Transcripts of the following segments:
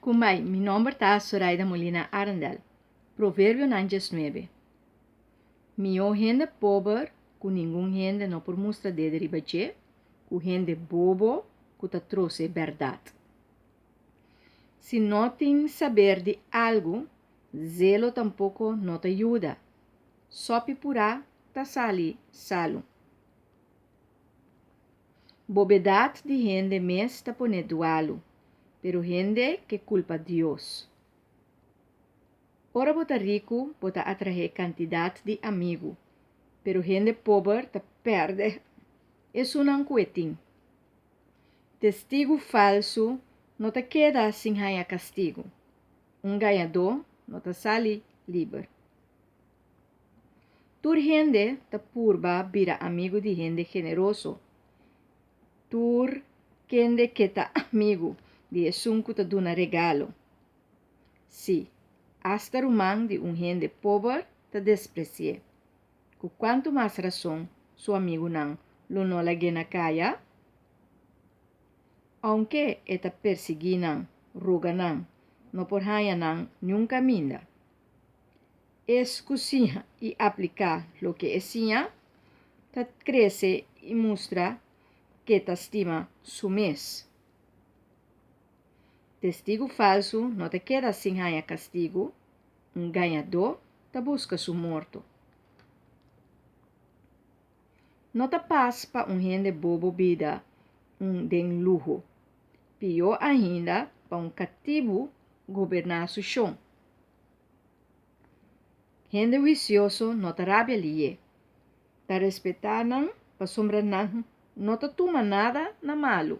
Kumbai, mi nomber ta Soraida Molina Arendel. Proverbionan 19. Mihó hende pober ku ningun hende no por mustra dede riba dje, ku hende bobo ku ta trose bèrdat. Si no tin saber di algu, zelo tampoko no ta yuda. Sòpi purá ta sali salu. Bobedat di hende mes ta pone dualu, pero hende ke kulpa Dios. Ora bo ta riku, bo ta atraé kantidat di amigu, pero hende pober ta pèrdè esunnan ku e tin. Testigu falsu no ta keda sin haña kastigu, un gañadó no ta sali liber. Tur hende ta purba bira amigu di hende generoso. Tur kende ke ta amigu di esun ku ta duna regalo. Sí, asta ruman di un hende pober ta despresi'é. Ku kuantu mas rason su amigunan lo no lag'é na kaya? Ounke e ta persiguí nan, roga nan, no por haña nan niun kaminda. Es ku siña i apliká loke e siña, ta krese i mustra k'e ta stima su mes. Testigu falsu no ta keda sin haña kastigu, un gañadó ta buska su morto. No ta pas pa un hende bobo bida un den luho, pió ainda pa un katibu goberná su shon. Hende huisioso no ta rabia lié. Ta respetá nan pasobra nan no ta tuma nada na malu.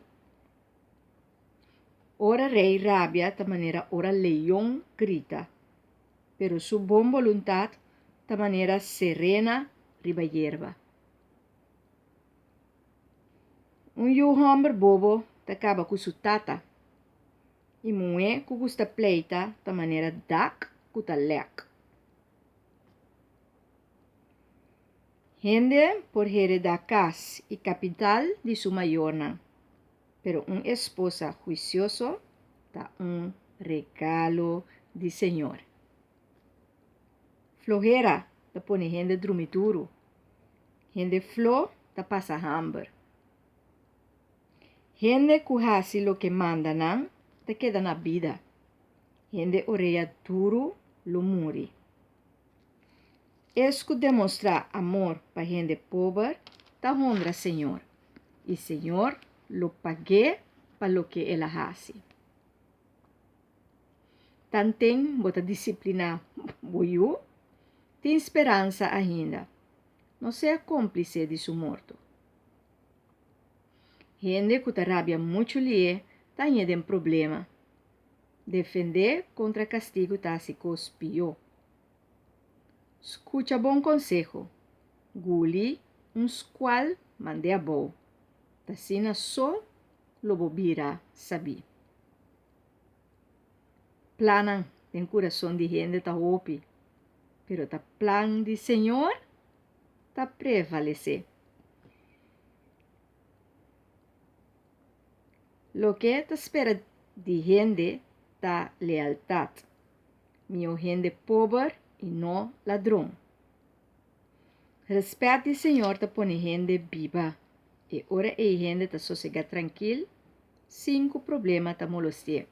Ora rei rabia ta manera ora leon grita, pero su bon boluntat ta manera serena riba yerba. Un yu hòmber bobo ta kaba ku su tata. I muhé ku gusta pleita ta manera dak ku ta lèk. Hende por heredá kas i kapital di su mayornan, pero un esposa huisioso ta un regalo di Señor. Flohera ta pone hende drumi duru, hende flo ta pasa hamber. Hende ku hasi loke manda nan ta keda na bida, hende orea duru lo muri. Es ku demostrá amor pa hende pober ta honra Señor, i Señor lo pag'é pa loke el a hasi. Tanten bo ta disipliná bo yu, tin speransa ainda, no sea kómplise di su morto. Hende ku ta rabia muchu lié ta hañ'é den problema. Defendé kontra kastigu ta hasi kos pió. Skucha bon konseho, guli un skual mand'é abou, t'asina so lo bo bira sabí. Plannan den kurason di hende ta hopi, pero ta plan di Señor ta prevalesé. Loke ta spera di hende ta lealtat. Mihó hende pober i no ladron. Respèt di Señor ta pone hende biba. E ora ei hende ta sosegá trankil sin ku problema ta molosti'é.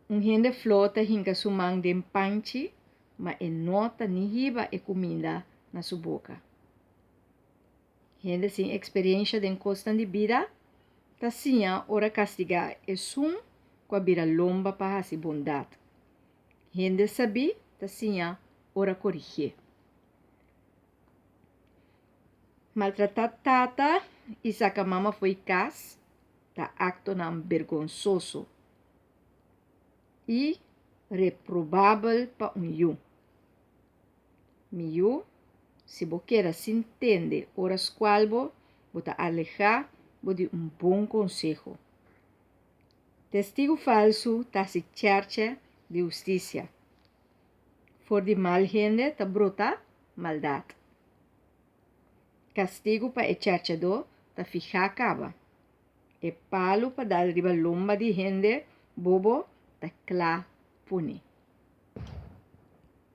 Un hende flo ta hinka su man den panchi, ma e no ta ni hiba e kuminda na su boka. Hende sin eksperensha den kosnan di bida ta siña ora kastigá esun ku a bira lomba pa hasi bondat. Hende sabí ta siña ora korigié. Maltratá tata i saka mama fo'i kas ta aktonan bergonsoso i reprobabel pa un yu. Mi yu, si bo keda sin tende ora skual bo, bo ta alehá bo di un bon konseho. Testigu falsu ta hasi chèrchè di hustisia. For di mal hende ta brota maldat. Kastigu pa e chèrchadó ta fihá kaba. E palu pa dal riba lomba di hende bobo ta kla pone.